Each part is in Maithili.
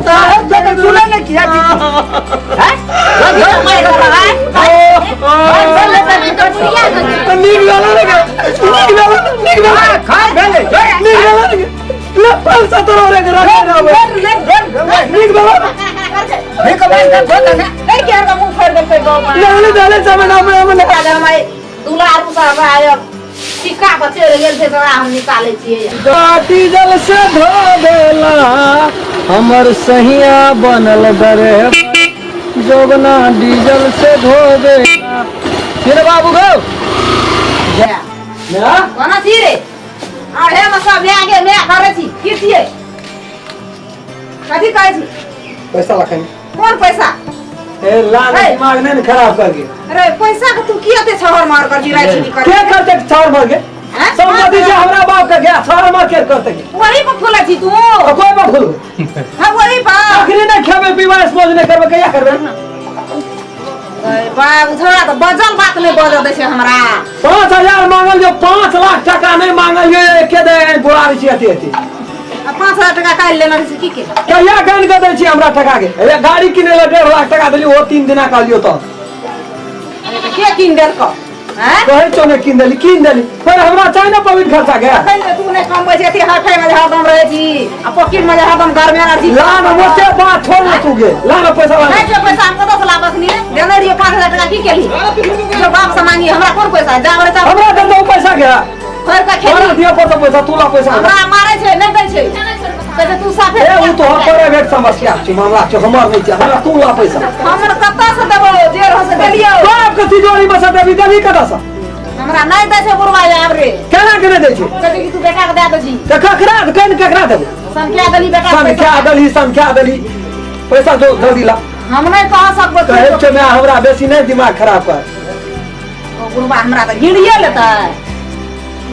तऽ सुनै ने किया छी हैं? नीक भेलो रे नीक भेलो नीक भेलो खा भेलै नीक भेलो रे ले पैसा तोरा रे नीक भेलो नीक भेल तऽ धो दे ने। मुँह फाड़ि देलकै गाँवमे। ले ले समय नाम हम दुलारू सब आयल सिक्का पर चढ़ि गेल छै तोरा हम निकालै छियै। डीजल से धो देला हमर सहिया बनल दरे जोगना डीजल से धो देला फिर बाबू गो ना कोना छी रे? अहे मे सब my गे my करै छी की छियै? कथी कहै छी? पैसा लखन। कोन पैसा? ए लाल हे। दिमाग नहीं ने खराब कर के। अरे पैसा के तू की एते छहर मार कर जी राखी कर? के करते छाड़ मार के? हैं? संपत्ति से हमरा बाप का गया छाड़ मार के करते के? वही पर फूलै छी तू। और कोई बाप फूल। हाँ वही पर। आखिरी नहीं खेबे पीबा स्पोज नहीं करबे कहिया करबे? अरे बाप छोड़ा तऽ बजल बात नहि बजऽ दै छै हमरा। 5000 मांगल जो 5 लाख टका नहीं मांगल जो एके दे बुढ़ारी छी अति अति। आ 5000 टका काल्हि लेने रहै छै की के? कहिया गन के दै छी हमरा टका के? ए गाड़ी किने ले 1.5 लाख टका देली ओ 3 दिना कहलियो तऽ। अरे तऽ के कीन देलकौ? हैं? कहै छौ ने कीन देली कीन देली पर हमरा चाही ने पवित्र खर्चा के। अखन तऽ तू नहि कमबै छी, एते हाफै मे जे हरदम रहै छी आ पॉकेट मे जे हरदम गरमे रहै छी। ला न मोटे बात छोड़ ना तू गे ला न पैसा ला। नहि छै पैसा हम कतऽ से लाबऽ अखनी? देने रहियो 5000 टका की केलही? जो बाप से मांगी हमरा कोन पैसा? जा बरे जा। हमरा दे दो पैसा के। खोर के तोरा खेली। दिया पड़तो पैसा तू ला पैसा। हमरा मारै छै नहि दै छै। कहै छै तू साफे। ए उ तोहर प्राइवेट समस्या छै मामला छै हमर नहि छै हमरा तू ला पैसा। हमर कतऽ से देबौ? जे रहौ से देलियौ। बाप के तिजोरी में से देबी देबी कतऽ से? हमरा नहि दै छै बुढ़वा आब रे। केना के नहि दै छै? कहै छै कि तू बेटा के दए दै छी। तऽ ककरा केन ककरा देबौ? संख्या देली बेटा के संख्या पैसा। देली संख्या देली पैसा दो जल्दी ला। हम नहि कह सकबो। कहै छै मैं हमरा बेसी नहि दिमाग खराब कर। ओ बुढ़वा हमरा तऽ गिड़िए लेतै।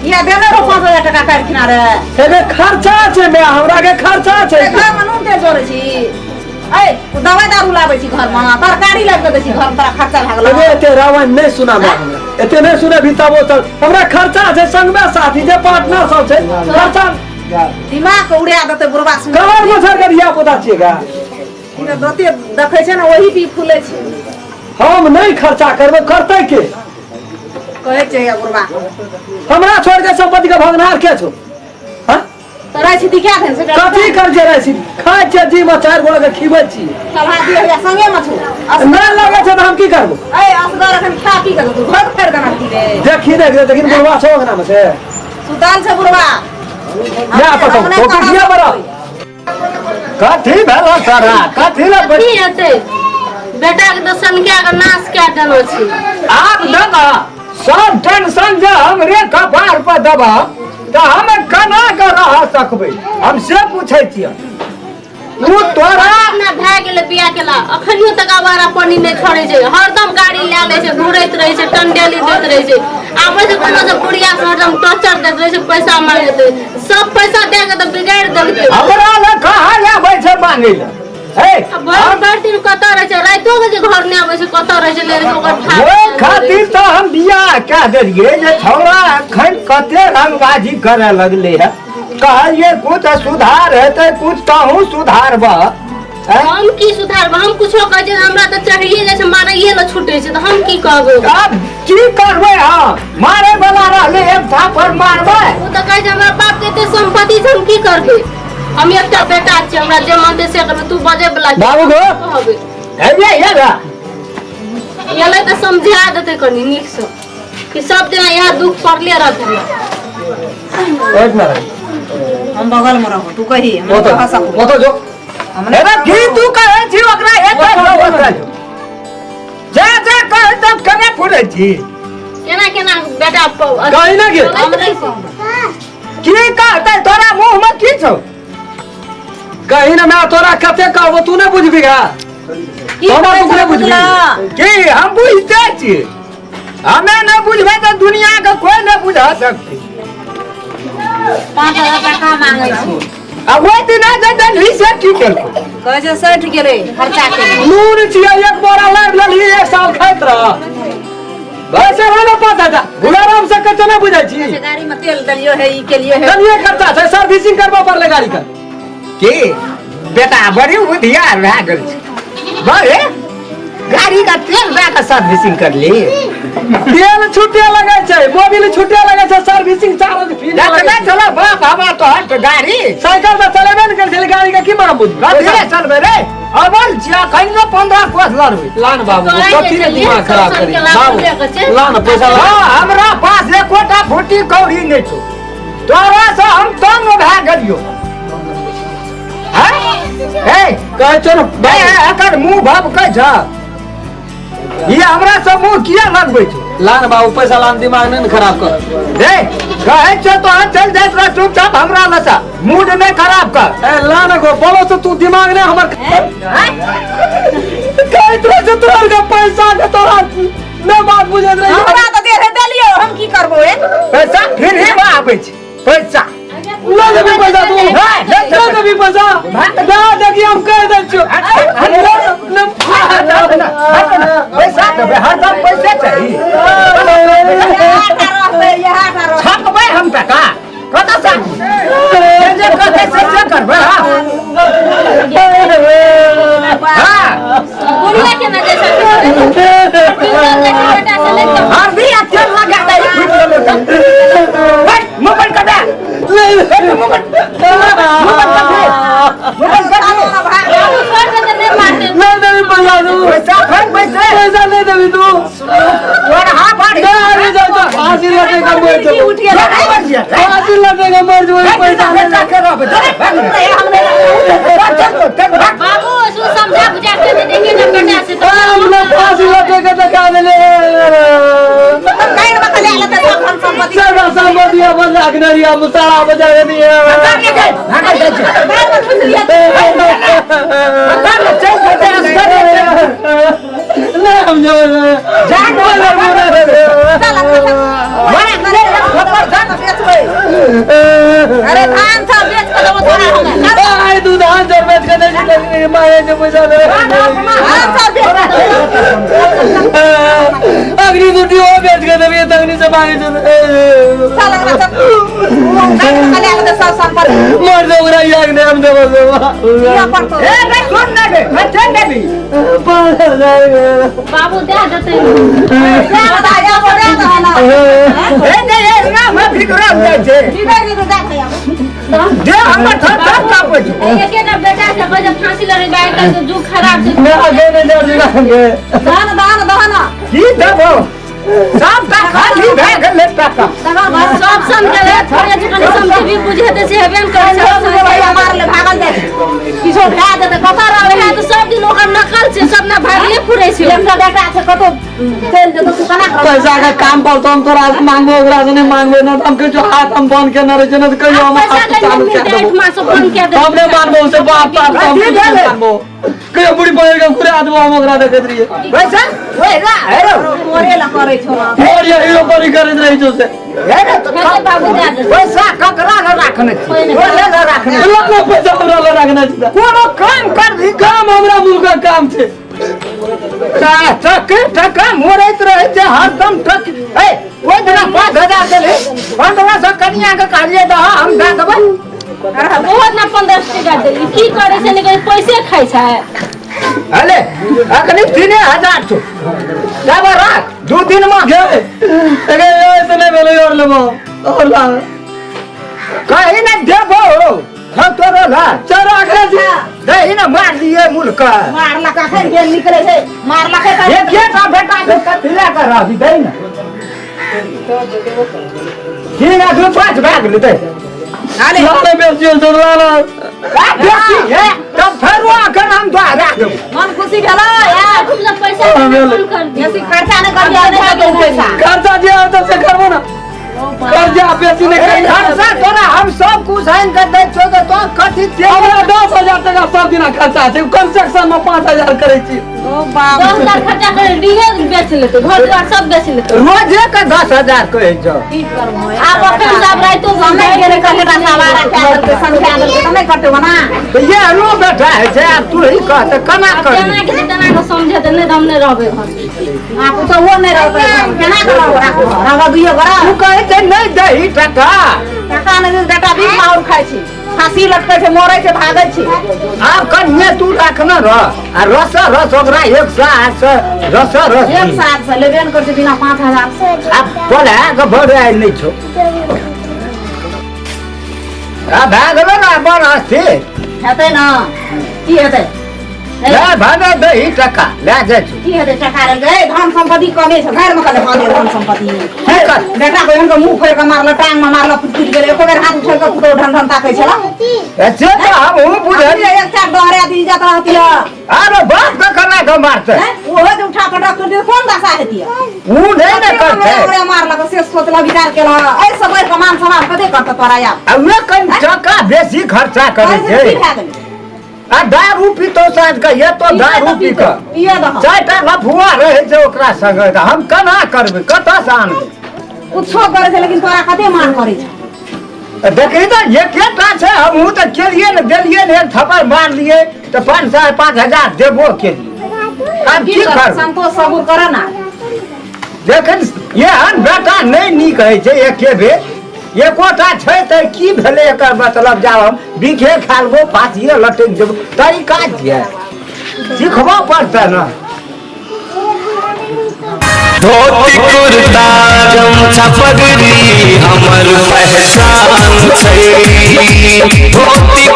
किया देने रहो 5000 टका काटि रे? एमे खर्चा छै मैं हमरा के खर्चा छै। घर में नून तेल जोड़ै छी ऐ दवाई दारू लाबै छी घर में तरकारी लाबि कऽ दै छी घर में तोरा खर्चा भए गेलौ। एमे एते रावण नहीं सुना मैं हमरा एते नहीं सुने भी तबो चल हमरा खर्चा छै संगमे साथी छै पार्टनर सब छै खर्चा। दिमाग के उड़ा देतै बुढ़वा सुन। कमर मछर के धिया पुता छियै गा। दोते देखै छै ने वही भी फूलै छै। हम नहीं खर्चा करबै करतै के? कहै छै या बुढ़वा। हमरा छोड़ के संपत्ति के भगनार के छौ? हाँ? तोरा छी दिखा देन से कथी कर जे रहै छी खाइ छियै जी में 4 गोड़ा के खिबै छी। सभा दिए या संगे में छौ। नहि लगै छै तऽ हम की करबो? ऐ असगर अखन खा पी के तू घर फेर देना की रे? देखी देख देखी बुढ़वा छौ अंगना में से। सुतल छै बुढ़वा। या कसम तो किया बड़ा कथी भेलो तोरा कथी ले कथी हेतै बेटा के तऽ सनकिया के नाश कए देलो छी। आब देबा सब टेंशन जे हमरे कपार पर देबा तऽ हम केना के रह सकबै हम से पूछै छियै। तू तोरा अपना भए गेलै बियाह केला अखनियो तक आवारा पानी नहि छोड़ै छै हरदम गाड़ी लए लै छै घुरैत रहै छै टंडेली दैत रहै छै आबै छै कोनो से बुढ़िया से हरदम टॉर्चर दैत रहै छै पैसा मांगैत रहै छै सब पैसा दए के तऽ बिगाड़ि देलकै। हमरा लग कहाँ आबै छै मांगै लए? हे, भरि भरि दिन कतऽ रहै छै रातिो के जे घर नहि आबै छै कतऽ रहै छै नहि रहै छै ओकर ठाक ओहि खातिर तऽ हम बियाह कए देलियै जे छौड़ा एखन कते रंगबाजी करऽ लगलै है। कहलियै कुछ सुधार हेतै कुछ तहूँ सुधारबह। हम की सुधारब? हम कुछो कहै छियै हमरा तऽ चढ़िए जाइ छै मारैए लए छूटै छै तऽ हम की कहबै? आब की करबै हम? मारै वाला रहलै एक थापर मारबै। ओ तऽ कहै छै हमरा बाप के एते संपत्ति छै हम की करबै? हम एकटा बेटा छियै हमरा जे मन से करबै तू बजै वाला बाबू गो। कहबै। हे ये रा। एलै तऽ समझा देतै कनि नीकसँ कि सब दिना यहाँ दुख पड़ले रहत हमरा। एक ना रही। हम बगल में रहबो तू कही हम ओतऽ कह सकबो। ओतऽ जो। हम नहि अरे की तू कहै छी ओकरा एतऽ जो ओतऽ जो। जा जा कहै तब केना फुरै छी? केना केना बेटा कही ना के? हम नहि कहब। की कहतै तोरा मुँह में की छौ? कही ना मैं तोरा कते कहबो तू नहि बुझबी गा। की हमरा कहै तू छौ नहि बुझबी। बुझला? की हम बुझते छी हमें नहि बुझबै तऽ दुनिया के कोई नहि बुझा सकतै। 5000 टका मांगै छी। आ ओहि दिना जे देलही से की केलको? कहै छै सठि गेलै खर्चा के। नून छियै एक बोरा लाबि लेलही 1 साल खाइत रह। वैसे रह ना 5000 गुलाराम से कते नहि बुझै छी। गाड़ी में तेल देलियो है ई केलियो है। कनिए खर्चा छै सर्विसिंग करबऽ पड़लै गाड़ी के। की बेटा बड़ी बुधियार भए गेल छै। बड़े गाड़ी का तेल दए के सर्विसिंग कर ली। तेल छुटे लगै छै, मोबिल छुटे लगै छै, सर्विसिंग चार्ज फ्री जतने चलो बाप हवा तो हट गाड़ी। साइकिल तऽ चलेबे ने करै छलै, गाड़ी के की माम बुझबै? कथी चलबै रे? अबल छिया कहियो 15 कोस लड़बै। लान बाबू, कहै कथी जे ने दिमाग छलियै, खराब सब करी के लाभ बाबू, लए के छै। लान पैसा ला। हाँ, हमरा पास एकोटा फूटी कौड़ी नहीं छौ। तोरा से हम तंग भए गेलियो। हैं? ए, कहै छौ ने ए, एकर मुंह भभकै छ। ई हमरा से मुंह किया लगबै छौ? लान बाबू पैसा लान, दिमाग नहीं ने खराब कर। ए, कहै छौ तो चल जाइत रह चुपचाप हमरा लसा, मूड नहीं खराब कर। ए लान गो बोलो तो तू दिमाग नहीं हमर कहैत रहे छौ तोहर के पैसा के तोरा नहीं बात बुझैत रहे। हमरा तऽ देह देलियौ, हम की करबो ए? पैसा फिर ही आबै छै पैसा। ना देबी पैसा तू, नहीं, ना देबी पैसा। ना देखी हम कह दै छियौ। पैसा देबै, हरदम पैसे चाही। इएह टा रहतै, इएह टा रहतै। छपबै हम टका कतऽ से? जे जे कहतै से से करबै। हाँ हाँ, बुढ़िया के ना जैसा बेटा से ले के हरदी आ तेल लगा दे फुटि गेलो तऽ। बैठ, मुँह बंद कर दे। मुँह बंद, मुँह बंद कर दे, मुँह बंद कर दे। बाबू छोड़ दे तऽ नहि मारतै। नहीं देबी पैसा तू, पैसा फेर पैसे पैसा नहीं देबी तू। तोर हाथ बढ़ ना अरे जा जा, फांसी लगेगा मर की जाबो, उठि गेलै? फांसी लगेगा मर जाबो पैसा नहीं पैसा के रहबै। बाबू सु समझा बुझा के दे देंगे ना बेटा से तो। हम ना फांसी लगेगा तो का देले। काटि कऽ लए लेतै सब धन सम्पत्ति। सारा संपत्ति अपन राखने रहिए, हम सारा बजा के दिए। घरमे ठुसि लिअ। नहीं हम जो बेचबै। अरे धान सब बेच कऽ देबो तोरा हमे। आय तू धान जर बेच के नहीं मारे जो पैसा दे। धान सब बेच कऽ देबो। अग्नि दुटी वो बेच के देबी तगनी से मांगे जो चल अगला सब काटि कऽ लए लेतै सब सम्पत्ति। मर दो ओकरा याग नहीं हम देबो। दिअ पड़तौ। बाबू दे देतै। दए दऽ, आबो दए दऽ ना। बिगड़ि जेतौ, दए दऽ आबो। एकेटा बेटा से कहै छै फांसी लगेबै, आइ काल्हि के जुग खराब छै। ना आगे नहीं जर दिलांगे। दहन दहन दहन। की देबो? सबटा खाली भए गेलै टका। सब समझे थोड़े छै, कनि समझे भी बुझेतै से हेबे ने करै छै। भैया मारले भागल जाइ छै, किछो भए जेतै कतऽ रहबै? वएह तऽ सब दिन ओकर नकल छै, सब ने भागले फुरै छै। एकटा बेटा छै, कतौ चलि जेतौ तू केना करबै? पैसा के काम पर तो हम तोरा से मांगबो, ओकरा से नहीं मांगबो ना तो हम कहियो हाथ हम बंद के ना रहे छै ना तो कहियो हम पैसा हाथ के चालू नहीं कर मिलतै देबो। एहिठमा से बंद कए देतै। हम नहीं मानबो उसे बाप बाप हम कथी कुछ नहीं भेलै? मानबो। कहियो बुढ़ी पकड़ के घुरा देबो हम ओकरा देखैत रहिए। पैसा ओए रा हेरो तोरे लए करै छौ। और ये हीरो परी करैत रहै छौ से। हेरो तो हेतै बाबू दए देतै। पैसा ककरा लग राखने छी? तोरे लग राखने छी। ला ना पैसा हमरा लग राखने छै। कोनो काम कर दी। काम हमरा मुर्गा काम छै। टके टका मोड़ैत रहै छै हरदम टक। ए, ओहि दिना 5000 देली, 1500 कनिया के कहलियै दह, हम दए देबै। बहुत ना 1500 टका देली, की करै छै नहि करै, पैसे खाइ छै। अले अखनी 3000 छौ, तब राख 2 दिन में। गे एगे ऐसे नहीं भेलै, और लेबो और ला। कहीं ने देबो हम तोरो ला। चल राखने छी। दही ने मार लिए मुल्क। मारलक अखन गेल निकलै छै, मारलक तऽ एकेटा बेटा के कथी लए कऽ रहबी? दही ने 3 आ 2 5 भए गेलै दही। अरे ला ना बेचियो तो ला ना। आ बेसी हे तब फेरो अखन हम दोहरा देबो। मन खुशी भेलै? खूब सब पैसा बंद कर दियौ। बेसी खर्चा नहि करियै, नहि देतौ पैसा। खर्चा जे होतौ से करबो ना, कर्जा बेसी नहीं ए, करी। खर्चा तोरा हम सब कुछ आनि कऽ दै छियौ तऽ तो कथी के? हमरा 10,000 टका सब दिना खर्चा छै, कंस्ट्रक्शन में 5,000 करै छी। ओ बाप। 10,000 खर्चा करे डीहे बेच लेतै, घर दुआर सब बेच लेतै। रोजे के 10,000 कहै छौ। की करबो? आब अखन सब राइतो समय गेलै, कहेटा सवारा कए देलकै, समझा देलकै तऽ नहि करतै ओना। तऽ ये रो बेटा होइ छै, आब तू ही कह तऽ केना आब करबी? जेना के तेना के समझेतै, नहि तऽ हम नहि रहबै घर। आ पुतोहुओ नहि रहतै, केना के रहबै? राखू रहऽ दियौ बड़ा। तू कहै छै नहि दही टका। टका नहि दे, बेटा भी माहुर खाइ छै। फांसी लटकै छै, मरै छै, भागै छै। आब कनिये तू राखने रह आ रस रस ओकरा एक साथ से रस रस एक साथ से लेबे ने करै छै बिना 5000 से। आब पढ़ा के बड़ आयल नहि छौ। आ भए गेलो ने बड़ अस्थिर हेतै ने, की हेतै? ले भागे दही टका ले जाइ छी। की हेतै टका रे? धन संपत्ति कमे छै घर में, कले भऽ गेल धन संपत्ति। की कर बेटा को एहन के मुंह फोड़ि के मारलक, टांग में मारलक, टूटि गेलै। एको बेर हाथ उठा के पुतोहु ढन ढन ताकै छला। से तऽ हमहूँ बुझल। एक चार डहरे दी जात रहती है। अरे बाप के केना के मारतै? ओहो जे उठा पटक कर दे, कोन दशा हेती? ऊ नहि ने करतै। ओकरे मारलक से सोचलक, विचार केलक, एहि से बढ़ि के मान सम्मान कते करतै तोरा आब? आ उहे कनि टका बेसी खर्चा करै एहि से की छै। भए गेलै? आ दारू पीतो साँझ के, ये तो दारू पी कऽ पिए दह। चारिटा लफुआ रहै छै ओकरा संगे, तऽ हम केना करबै? कतऽ से आनबै? कुछो करै छै, लेकिन तोरा कते मान करै छै। देखी तऽ एकेटा छै। हमहूँ तऽ केलियै ने, देलियै ने, एक थप्पड़ मारलियै तऽ 500 5000 देबो केलियै। आब की करबै? संतोष सबूर कर ना। जखन एहन बेटा नहि नीक होइ छै, एके बेर एकोटा छै तऽ की भेलै? एकर मतलब जाब हम बिखे खा लेबो, फाँसिए लटकि जेबो। तरीका छियै, सिखबऽ पड़तै ने। धोती कुर्ता गमछा पगड़ी हमर पहचान छै, धोती